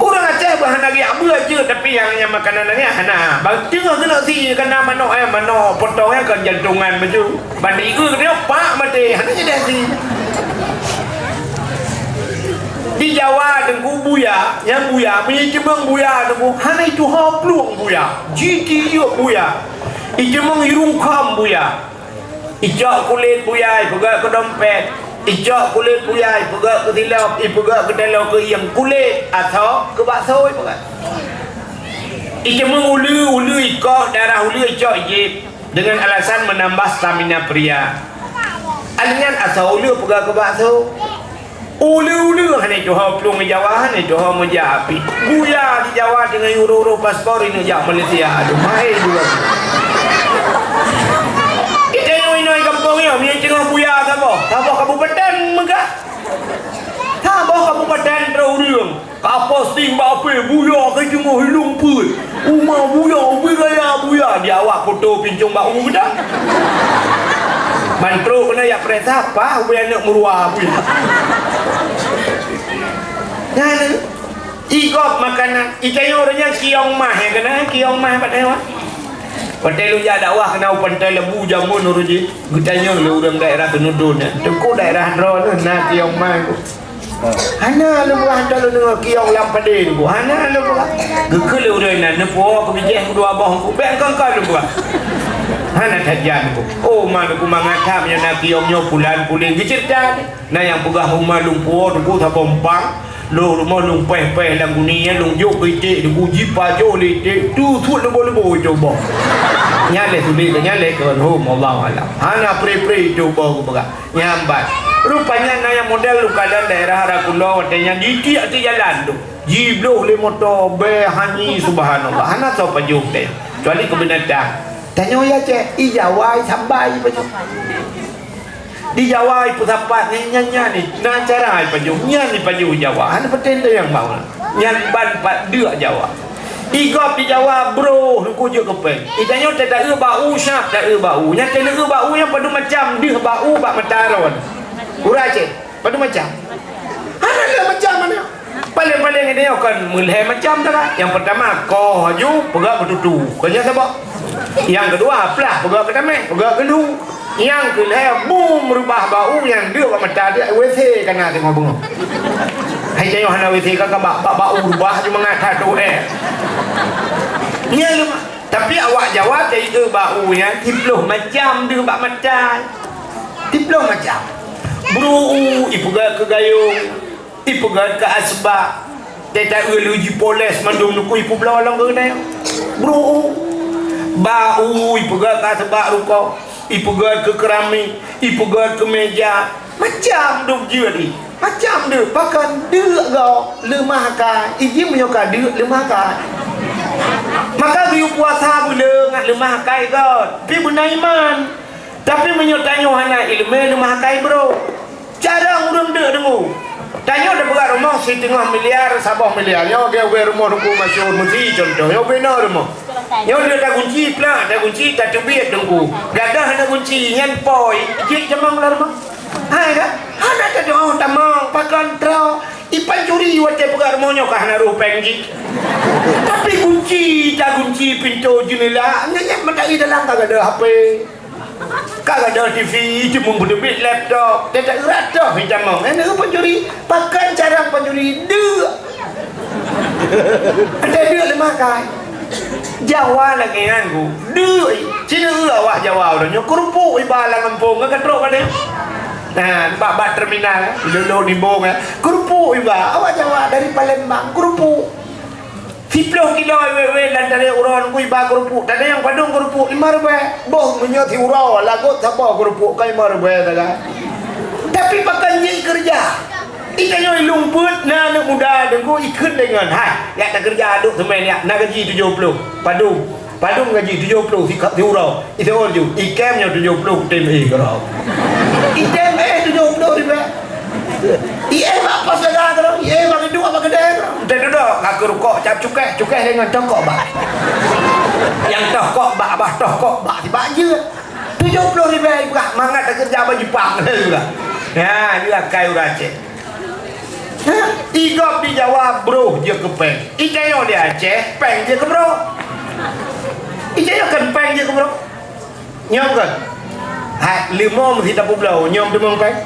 Ureuëng Aceh bah hana riak beuet jeuet, tapi nyang, nyang makanan nyan hana. Bang teungoh keuneuk si kana manok, eh, manok potong, eh, kon jantungan baju. Ban ieu keuneuk pak maté, hana jadi si. Di Jawa Teungku buya, nyang buya, meunyo jimeueng buya Teungku, hana itu ho plueng buya. Jiti yuk buya. Ijimeueng irungkam buya. Icok kulét buya, ipeugöt keu dompet. Icok kulét buya, ipeugöt keu silop, ipeugöt keu taloe keu ieng kulét, asoe keu bakso ipeugöt. Ijimeueng uleue, uleue ikoh, darah uleue icok ijép dengan alasan menambah stamina pria. Alinyan asoe uleue peugöt keu bakso. Uleue-uleue hana tuho plueng di Jawa, hana tuho meujak api. Buya di Jawa teungoh urôh-urôh paspor ineuk jak Malaysia. Aduh, mahé dua. Kita nyang inoe gampông nyoe, meunyoe teungoh buya saboh, saboh kabupaten meugah. Saboh kabupaten troh ureueng. Ka posting bak ape buya ka teungoh ilong peuet. Uma buya, ubé raya buya, di awak foto pincong bak u geudah. Ban trok keunoe jak peuriksa, pah ubé aneuk meuruwa buya. Nyan, igop makanan, itanyong ureueng nyan kiong mah, ya keunan kiong mah pat hewan. Watèe lôn jak dakwah keunan u Pantai Lembu jameun ureueng jih, geutanyong lé ureueng daerah Teunudon nyan, "Teungku, daerah droeneuh na kiong mah?" Hana lôn peugah, hantom lôn deungoe kiong lam padé Teungku. Hana lôn peugah. Geukheun lé ureueng nyan, neupuwoe keu bijéh keudua boh Teungku. Bèk keu-keu lôn peugah. Hana that jan Teungku. Oh, ma Teungku mangat that meunyoe na kiong nyoe pulan puléng geuceurita. Na nyang peugah uma lôn puwoe Teungku saboh empang. Lôn rumoh lôn péh-péh lam guni nyan lôn jok keu iték Teungku jipajoh lé iték. Tu suet leubo-leubo coba. Nyan lé sulet, nyan lé keu hom, Allahu alam. Hana pre-pre coba geupeugah. Nyambat. Rupanya na nyang model lukalan daerah Rakulo watèe nyan ditiek ateueh jalan tu. Jibloh lé moto, bèe hanyi, subhanallah. Hana soe pajoh teh. Kecuali keu binatang. Tanyoe ya cek, i Jawa, i Samba, i pajoh. Di Jawa, i Peusapat, ni, nyan, nyan, ni. Na cara i pajoh, nyan i pajoh Jawa. Hana paten teu nyang bau. Nyan ban pat deuk Jawa. Igop di Jawa, bro, Teungku jeuet keu péng. Itanyoe teu taeu bak u, syab taeu bak u. Nyan teu neueu bak u nyan padum macam deuh bak u bak mata droe. Urai cit, padum macam. Hana lé macam mana. Paléng-paléng itanyoe kon meulhèe macam cara. Nyang peurtama, koh aju, peugah beututu. Kon nyan sabab. Nyang keudua, plah, peugah keu tamèh, peugah keu lu. Nyang keu lhèe bum reubah bak u nyang deuek bak mata dia W C ka na teungoh beungoh. Hai tanyoe hana W C ka, ka bak, bak, bak u reubah ju mangat that tu, eh. Nyan leumah. Tapi awak Jawa teu bak u nyan siploh macam deuek bak mata. Siploh macam. Bru u, ipeugah keu gayong. Ipeugöt keu asbak, teuta eu lheueh jipoles mandum nukui peubloe lom keuneuk. Bru u, bak u ipeugöt keu asbak rukoh, ipeugöt keu keramik, ipeugöt keu meja, macam dum jeuet i, macam deuek pakon deuek gob leumah akai, iji meunyoe ka deuek leumah akai. Maka geuyue puasa buleuen ngat leumah akai göt, pi beuna iman. Tapi meunyoe tanyoe hana ileumèe leumah akai brôk. Carông ureueng deuek deungoe. Tanyoe tapeugah rumoh siteungoh miliar, saboh miliar. Nyoe geuh ubé rumoh Teungku Masyhur Meusi contoh. Nyoe ubé na rumoh. Nyoe lheueh tagunci plak, tagunci tateubiet Teungku. Gadoh hana gunci, nyan pôi. Jeuet jamong lam rumoh. Hai kan? Hana tadoh tamong, pakon troh. Ipancuri watèe peugah rumoh nyoe ka hana roh péng jih. Tapi gunci, tagunci pintoe jeunela, nyan, nyan meutai dalam ka gadoh H P. Ka gadoh T V, cuma beuteubiet laptop, teuta urat toh itamong. Nyan pancuri, pakon carông pancuri, deuek. Ada deuek leumah akai. Jawa lagèe nyan ku, deuek. Cina awak Jawa udah nyoe keurupuk iba lam gampông, ka trok ka deh. Nah, bak, bak terminal, eh, di Lolo Nimbong, eh. Keurupuk iba, awak Jawa dari Palembang, keurupuk. Siplôh kilo iwet-wet lam talèh uroe ngon iba keurupuk. Tanyong padum keurupuk, lima ribèe. Boh meunyoe siuroe lagot saboh keurupuk ka lima ribèe sagai. Tapi pakon jih keureuja. Itanyoe i lueng peuet na aneuk muda Teungku ikheun lé ngon, "Hai, jak takeureuja aduk seumén jak, na gaji tujoh plôh." Padum. Padum gaji tujoh plôh si, siuroe. Iseuôt ju, item nyoe tujoh plôh kutem éh keudroe. Item éh tujoh plôh ribèe. Ié bak pos dagang keudroe, ié bak duek bak keudè keudroe. Teuduek ka keurukok cap cukéh, cukéh deungon toh kok bak. Nyang toh kok bak, bah toh kok bak, sibak jeuet. Tujoh plôh ribèe ipeugah mangat takeureuja bak Jepang. Ya, inilah akai ureueng Aceh. Hah? Igop di Jawa broh jeuet keu péng. Itanyoe di Aceh péng jeuet keu broh. Itanyoe kan péng jeuet keu broh. Nyoe kan? Hai, leumo meusi tapeubloe, nyoe teumeung péng.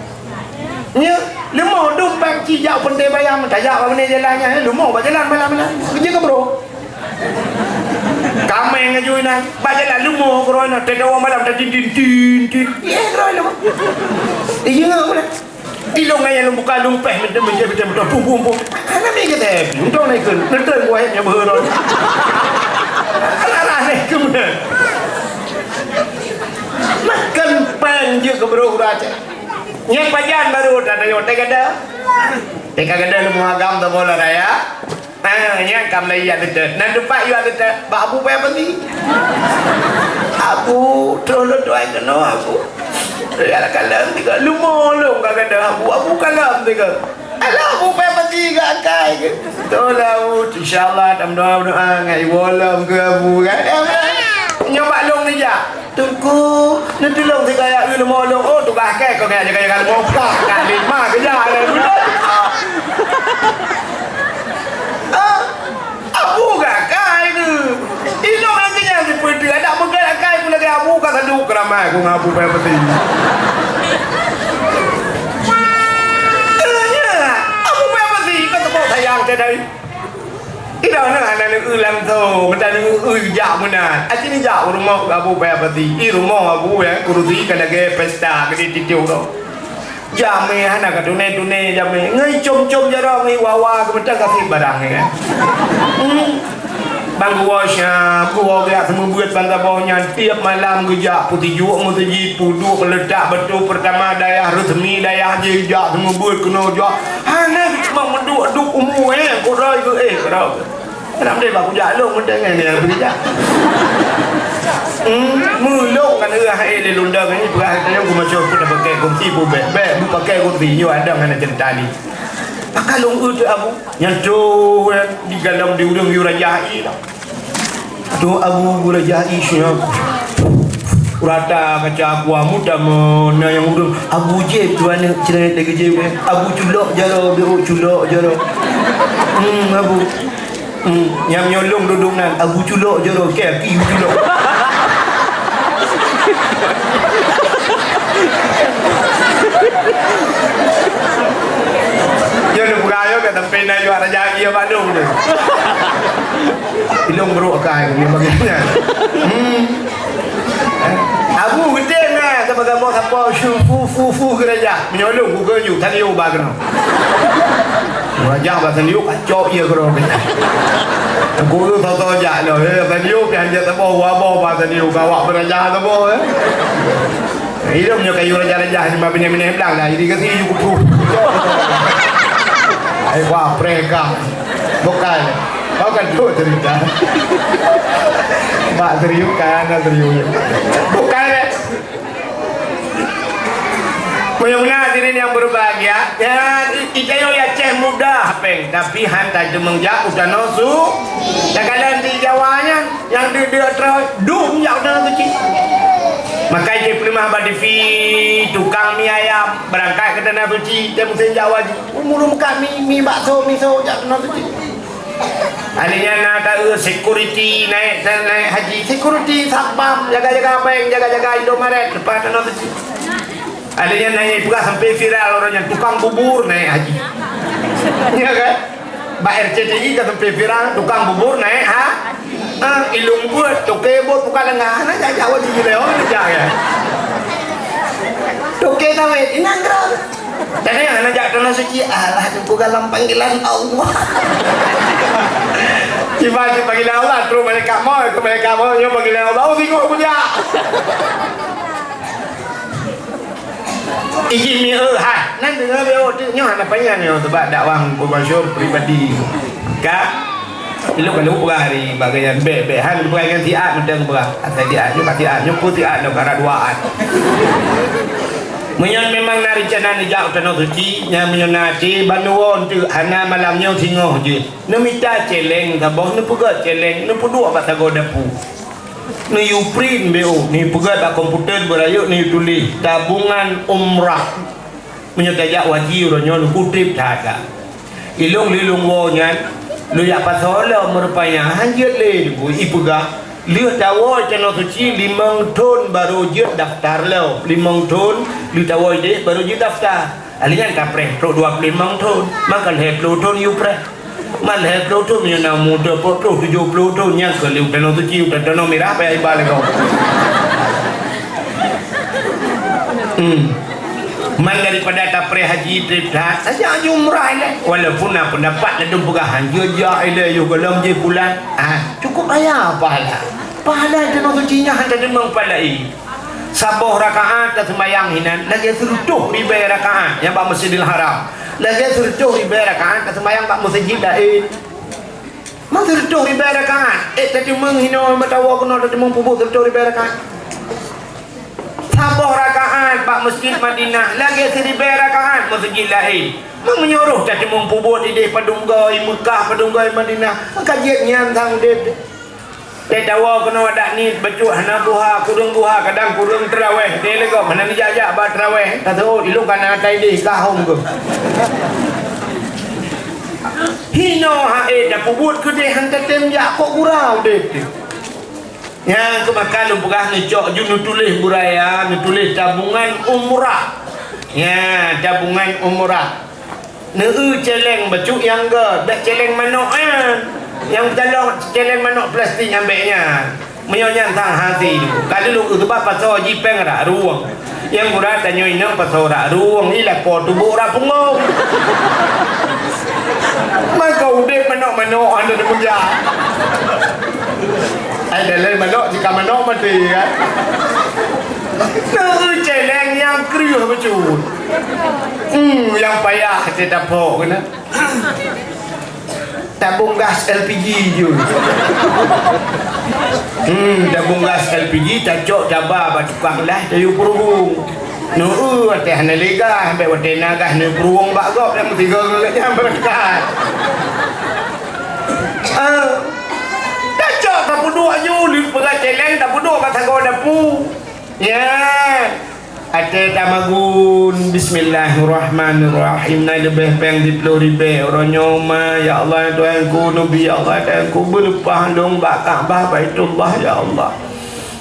Nyoe, leumo dum péng ci jak peuntée bayam, tajak bak beuné jalan nyan, leumo bak jalan malam-malam. Jeuet keu broh. Kameng aju inan, bak jalan leumo keudroe inan, teudawa malam tatin tin tin tin. Yeh keudroe leumo. Ijingeuk pula. Ilong ayah lôn buka lôn péh, minta minta minta minta pum pum pum. Hana mi kata, untung naik ke, nonton buah yang berhero. Alah alah naik ke mana? Makan pan je ke bro rasa. Nyan pajan baru tak ada yang tak ada. Tak ada leumo agam tak boleh raya. Ah, nyan ka meulayeue teuteuet. Nan teumpat yue teuteuet, bak Abu payah peuti. Abu, troh lôn tuai keunoe, Abu. Ya kalon tiga leumo lôn ka gata, Abu. Abu kalon tiga. Alah, Abu payah peuti ka akai ke? Toh lah, Abu. Insya Allah, tam doa, doa ngai iwoe lom ke Abu kan. Nyoe bak lôn ni jak. Teungku, neutulông sigaya eu leumo lôn. Oh, tugaih kèe keuh nyan jaga-jaga leumo. Pah, ka lima keujah lé. Ah, Abu ka akai keuh. Inong lagèe nyan sipeue teuh, adak beugai akai keuh lagèe Abu ka saduek keuramai keuh ngon Abu payah peuti. Eh, ya. Abu payah peuti, ka teupeue sayang teuh dari. Idong na hana neueu langsông, meutan neueu jak meunan. Aci neujak u rumoh Abu payah peuti. I rumoh Abu, ya, kurusi ka lagèe pesta, keudéh titôh uroe. Jamé hana ka tuné-tuné jamé. Ngon com-com jaroe, ngon wawa, keumeutang ka sit barang, ya. Hmm. Bang geuwoe siap, geuwoe geujak seumeubeuet ban saboh nyan. Tiep malam geujak, peusijuek meuseujid, peuduek leutak batu peurtama dayah reusmi dayah jih jak seumeubeuet keunoe jak. Hana cuma meuduek-duek umu, eh, kudai geuh, eh, keudroe. Kenapa deh, bah, kujak lôn meudeungoe ni, aku jak. Hmm, meulôn kan, eh, hai, lé lôn dang ni, peugah tanyong ku masuk, ku dah pakai kursi, bu bèk, bèk, bu pakai kursi, nyoe adang hana cerita ni. Maka lôn eu teuh Abu, nyan troh, eh, di galom di ureueng yue raja hai lah. Troh Abu gurajah isu nyan. Rata kaca aku amu tamu na nyang ureueng Abu Jeb tu aneuk cerewet lagi Jeb, eh. Abu culok jaroe, beuk culok jaroe. Hmm, Abu. Hmm, nyang nyolong duduk nan Abu culok jaroe, kaki culok. Yo lu buka yo kata pena yo ada jadi ya balong tu. Ilong beruk akai ni bagi nya. Hmm. Abu gede na sama-sama sapa syu fu fu fu gereja. Menyolong ku geunyu tadi uba kena. Raja bahasa liu kacok iya kena. Guru toto jak lo, eh, tadi uba hanya tabo wabo bahasa liu kawak beraja tabo, eh. Hidup nyo kayu raja-raja ni mah bini-bini belang dah. Jadi kasi ju kupu. Ai wah preka. Bukan. Bukan tu cerita. Mak serius kan, serius. Bukan. Meunyoe na hadirin yang berbahagia, ya, i-, i-, Aceh mudah, peng, tapi han tajeumeung jak u tanoh su-, takalon di Jawa nyan. Nyang deuk-deuk troh dum jak u Tanoh Suci. Makai jipeuleumah bak T V, tukang mi ayam, beurangkat keu Tanoh Suci, teumusém jak haji. Umur meukat mi, mi bakso, miso jak Tanoh Suci. Alèh nyan na taeu security naik, naik haji, security satpam, jaga-jaga bank, jaga-jaga Indomaret leupah Tanoh Suci. Alèh nyan na nyang peugah sampai viral uroe nyan, tukang bubur naik haji. Ya kan? Bak R C T I ka sampai viral, tukang bubur naik ha? Ah, ilong buet, toke bot buka lengah, na jak-jak wajib jileh, oh, na jak ya. Toke sawét, inang gerak. Tadi yang na jak Tanoh Suci, alah, aku dalam panggilan Allah. Tiba di panggilan Allah, trok malaikat maut, trok malaikat maut, nyoe panggilan Allah, oh, singoh kujak. Izin mi, eh, hai. Nan deungoe beu tu, nyoe hana panyang nyoe, sebab dakwah Teungku Masyur pribadi. Ka? Ilok kalau peugah hari bagayan bek-bek, han peugah ngon siat mantong peugah. Asai siat, nyoe ka siat, nyoe pun siat, nyoe ka rot dua at. Meunyoe memang na rencana neujak u Tanoh Suci, nyan meunyoe na até, bandum woe tu, hana malam nyoe singoh jeuet. Neumita celeng saboh, neupeugöt celeng, neupeuduek bak sagoe dapu. Neuyue print B O, neupeugöt bak komputer beurayeuk, neuyue tuléh, "Tabungan umrah." Meunyoe tajak haji uroe nyoe, neukutréb that. Ilong lilong woe nyan, lôn jak pasoe lom, meurupanya han jeuet lé, ipeugah, "Lheueh tawoe Tanoh Suci limong thon barô jeuet daftar lom. Limong thon lheueh tawoe idéh barô jeuet daftar." Alèh nyan kapreh trok dua ploh limong thon, maka lhèe ploh thon yue preh. Man lhèe ploh thon meunyoe na muda peuet ploh, tujoh ploh thon, nyang keu lheueh u Tanoh Suci, u Tanoh Mirah payah iba lé gob. Hmm. Man daripada tapreh haji trép that, tajak haji umrah ilèe. Walaupun na peundapat ladôm peugah, "Han jeuet jak ilèe, yoh gohlom jih pulan." Ah, cukup raya pahala. Pahala Tanoh Suci nyan han teurimong pahala laén. Saboh rakaat taseumayang hinan lagèe sireutôh ribèe rakaat nyang bak Masjidil Haram. Lagèe sireutôh ribèe rakaat taseumayang bak meuseujid laén. Man sireutôh ribèe rakaat, eh, tateumeung hinoe mata woe keunoe tateumeung peubuet sireutôh ribèe rakaat. Saboh rakaat bak Masjid Madinah lagèe siribèe rakaat meuseujid laén. Man meunyoe roh tateumeung peubuet idéh padum goe i Meukah, padum goe i Madinah, maka jeuet nyan sang udép. Teuh tawoe keunoe adak niet bacut hana buha, kureueng buha, kadang kureueng teurawèh. Teuh lé gob hana neujak-jak bak teurawèh. Ka seuôt, ilong ka na ata idéh, ka hom keuh. Hinoe hai tapeubuet keudéh han tatem jak kok gura udép teuh. Nyan keuh maka lôn peugah neucok ju neutuléh buraya, neutuléh tabungan umrah. Nyan, tabungan umrah. Neueu céléng bacut nyang göt, bèk céléng manok nyan. Nyang talong céléng manok plastik nyan bèk nyan. Meunyoe nyan sang hase. Ka lôn eu teubah pasoe jih péng rot rueng. Nyang gura tanyoe inong pasoe rot rueng, i lakoe tuboh rot punggong. Maka udép manok-manok hana teupeujak. Ai, dalam manok jika manok maté, kan? Neueu céléng nyang kreueh bacut. Hmm, nyang payah teuh tapok keunan. Tabong gas L P G ju. Hmm, tabong gas L P G tacok taba bak tukang lah tayue peuruwong. Neueu watèe hana lé gas, bèk watèe na gas neueu peuruwong bak gob dan meusigoe ngon gobnyan beureukat. Ah, tacok tapeuduek ju, lheueh peugah céléng tapeuduek bak sagoe dapu. Ya. Até tamagun, bismillahirrahmanirrahim, na leubeh péng siploh ribèe. Uroe nyoe ma, ya Allah, ya Tuhanku, neubi, ya Allah, ya Tuhanku, beuleupah lôn bak Ka'bah Baitullah, ya Allah.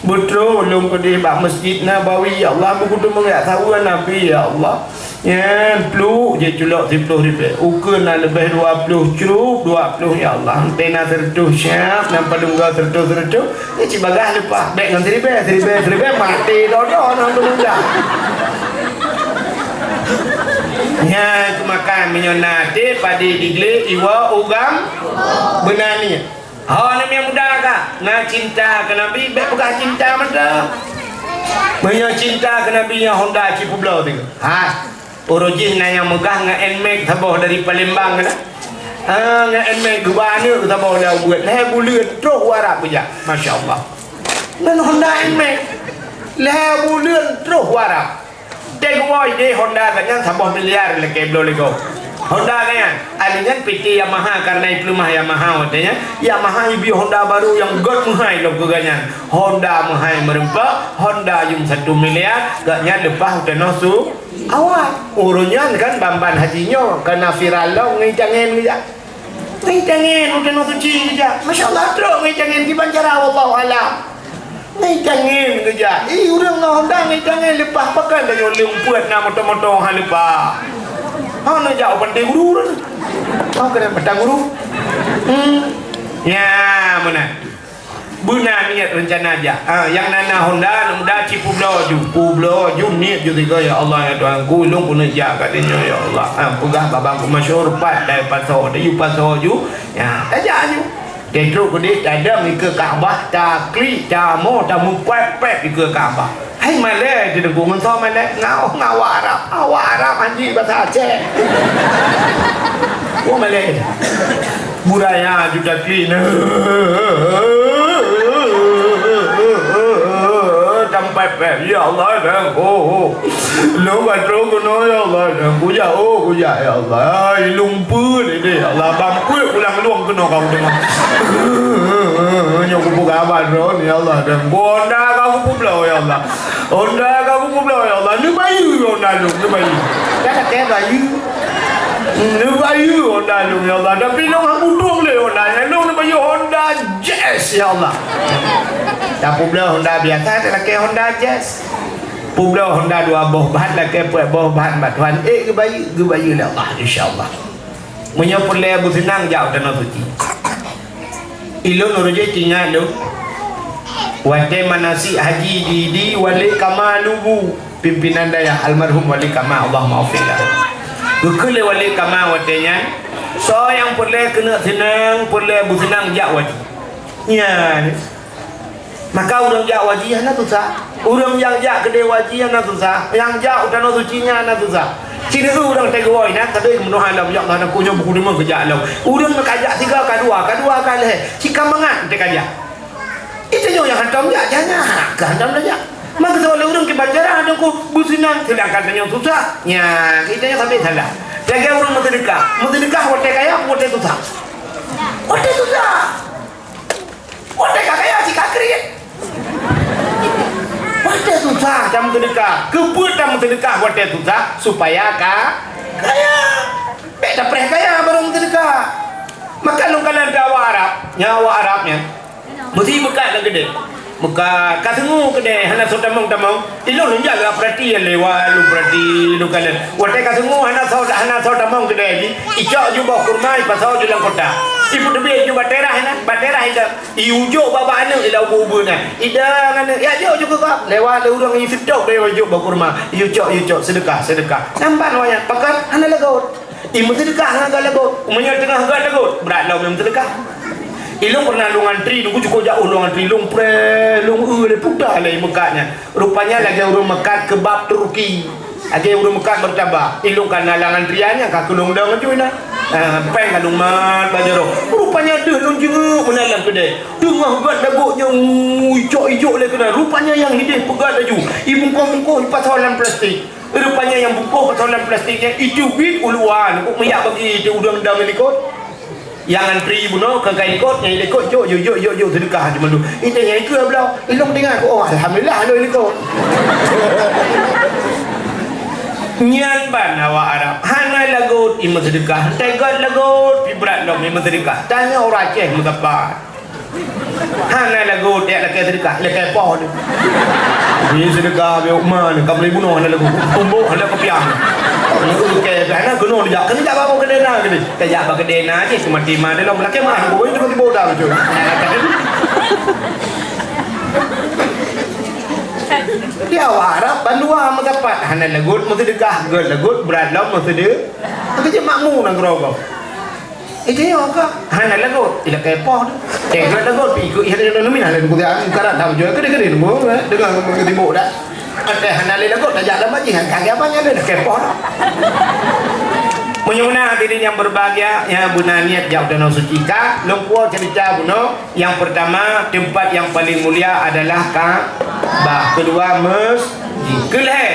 Beutrôh lôn keudéh bak Masjid Nabawi, ya Allah, beukuteumèe jak saweue Nabi, ya Allah. Nyan, pluek jih culok siploh ribèe. Ukeue na leubeh dua ploh, crup dua ploh, ya Allah. Até na sireutôh siap, na padum goe sireutôh-sireutôh. Nyan cit bagaih leupah, bèk ngon siribèe, siribèe, siribèe, maté dodo ngon peumuda. Nyan keumakan meunyoe na até padé diglé iwoe u gam beuna niet. Ho, aneuk muda ka na cinta keu Nabi, bèk peugah cinta mantong. Meunyoe cinta keu Nabi nyan Honda cit peubloe teuh. Ha. Uroe jih na nyang meugah ngon Nmax saboh dari Palembang keunan. Ah, ngon Nmax geuba aneuk saboh lam buet. Lhèe buleuen troh u Arab geujak. Masya Allah. Ngon Honda Nmax. Lhèe buleuen troh u Arab. Teuh geuwoe idéh Honda geuh nyan saboh miliar lakèe bloe lé gob. Honda geuh nyan. Ahli nyan P T Yamaha, karena ipeuleumah Yamaha watèe nyan. Yamaha ibri Honda baru nyang göt meuhai lom keu geuh nyan. Honda meuhai meureumpok, Honda yum satu miliar, geuh nyan leupah u tanoh su. Awai, uroe nyan kan ban-ban haji nyoe, ka na viral lom ngon itangen geujak. Ngon itangen u Tanoh Suci geujak. Masya Allah, trok ngon itangen kiban cara, wallahu alam. Ngon itangen geujak. Ih, ureueng ngon Honda ngon itangen leupah, pakon tanyoe leumpeuet na moto-moto han leupah. Ha, neujak u Pantai Guru tu. Ha, keunan Pantai Guru. Hmm. Ya, meunan. Beuna niet reuncana jak. Ha, nyang na-na Honda, aneuk muda cit peubloe ju. Peubloe ju niet ju sigoe, "Ya Allah, ya Tuhanku, lôn keuneuk jak ka donya, ya Allah." Ha, peugah bak Teungku Masyur, pat dai pasoe, dai ju pasoe ju. Ya, tajak ju. Tatrok keudeh, tadong ikeue Ka'bah, taklik, tamoe, tameupéb-péb ikeue Ka'bah. Hai malée, Teungku, ngon soe malée? Ngon, ngon awak Arab. Awak Arab hanjeuet basa Aceh. Wah malée. Buraya ju taklik na. Tameupéb-péb. Ya Allah, Teungku. Lôn ka trok keunoe, ya Allah. Kujak, oh, kujak, ya Allah. Ai, lôn peuet ideh, ya Allah. Ban peuet pulang lôn keunoe ka kudeungoe. Nyoe kupeugah bak droeneuh, ya Allah. Dan honda ka kupeubloe, ya Allah. Honda ka kupeubloe, ya Allah. Neubayeue honda lôn, neubayeue. Dah pakai bayeue. Neubayeue honda lôn, ya Allah. Tapi lôn hana butuh lé honda nyan. Lôn neubayeue Honda Jazz, ya Allah. Tapeubloe honda biasa, talakée Honda Jazz. Peubloe honda dua boh ban, lakée peuet boh ban bak Tuhan. Eh, geubayeue, geubayeue lé Allah, insya Allah. Meunyoe peureulée beuseunang, jak u Tanoh Suci. Ilôn roh jih ingat lôn. Watée manasik haji di, di Wali Kama Lubu, pimpinan dayah almarhum Wali Kama, Allahumma ghafir lahu. Geukheun lé Wali Kama watée nyan, soe nyang peureulée keuneuk seunang, peureulée beuseunang jak u haji. Nyan. Maka ureuëng jak u haji hana susah. Ureuëng nyang jak keudeh u haji hana susah. Nyang jak u Tanoh Suci nyan hana susah. Sineuk ureuëng teugawai na, tapi meunoe lom, ya Allah, na kunyong buku deungon keujak lom. Ureuëng ka jak siga, ka dua, ka dua ka lhée. Sika mangat teuka jak. Itu nyoe nyang hantom jak, jangan. Ka hantom dah jak. Maka soe lé ureuëng kiban cara ada ku beuseunang, sedangkan tanyoe susah. Nya, kita nyoe sampai salah. Lagée ureuëng meuseudeukah. Meuseudeukah watée kaya, watée susah. Watée susah. Watée ka kaya, cit ka kriet. Watée susah, tameuseudeukah. Keupeue tameuseudeukah watée susah? Supaya ka kaya. Bék tapreh kaya baru meuseudeukah. Maka lôn kalon awak Arab, nyan awak Arab nyan. Meusi meukat lam keudè. Meukat, ka seungue keudè, hana soe tamong-tamong. Ilôn lôn jak lôn peurati, lewat lôn peurati, lôn kalon. Watée ka seungue hana soe, hana soe tamong keudè jih, icok ju boh kurma, ipasoe ju lam kota. Ipeuteubiet ju bak teras na, bak teras ida. Iujok bak-bak aneuk ila ubeut-ubeut na. Ida ngon aneuk, ya jok ju keu gob. Lewat lé ureuëng iseutôt lé ujok boh kurma. Iucok, iucok, seudeukah, seudeukah. Namban wayang, pakon hana lagot. Imeuseudeukah ngon gét lagot. Meunyoe teungoh gét lagot, brat lom imeuseudeukah. Ilôn pernah lôn antri, nunggu cukup jauh lôn antri, lôn preh, lôn eu lé puta lé meukat nyan. Rupanya lagée ureuëng meukat keu bab Turki. Lagée ureuëng meukat martabak. Ilôn ka na lam antrian nyan ka keulong dong aju na. Ha, péng ka lôn mat bak jaroe. Rupanya deuh lôn jingeuek meunan lam keudè. Teungoh gét lagot nyan, ui, icok-ijok lé keunan. Rupanya nyang hideh peugét laju. Ibungkoh-bungkoh ipasoe lam plastik. Rupanya nyang bungkoh pasoe lam plastik nyan, iteubiet u luwa, nyoe meuyak bagi teu udeueng dam likot. Nyang antri bunoe keu kai likot, nyang likot jok, jok, jok, jok, jok, seudeukah teuma tu. Itu nyang ikeu bloe. Ilôn deungoe, oh, alhamdulillah, lôn likot. Nyan ban awak Arab. Hana lagot imeuseudeukah. Tegot lagot, pi brat lom imeuseudeukah. Tanyoe ureuëng Aceh meusapat. Hana lagot, jak lakée seudeukah, lakée poh tu. Ni seudeukah bak uma ni, ka meuli bunoe hana lagot. Tumbok hana kupiah. Lakée hana keunoe dijak, keunoe jak bak keudè na keudè. Tajak bak keudè na jih, seumati ma dilom lakée mah, boi tiba-tiba udah lucu. Di awak Arab bandua meusapat, hana lagot meuseudeukah, gét lagot, brat lom meuseude-, maka jeuet makmu nanggroe gob. Ide nyoe ka hana lagot, ilakée poh tu. Teuka lagot pi ikut ihade dalam mina lalu kuda angkaran dah jual kede-kede nunggu, eh, dengan timbuk dah. Ada hana le lagot tajak dalam majih, angkat ke apa nya ada dah kepoh dah. Meunyoe na hadirin yang berbahagia, ya beuna niat jak u Danau Suci ka, lôn puwoe cerita bunoe. Yang pertama, tempat yang paling mulia adalah Ka'bah. Kedua, masjid. Kelhée.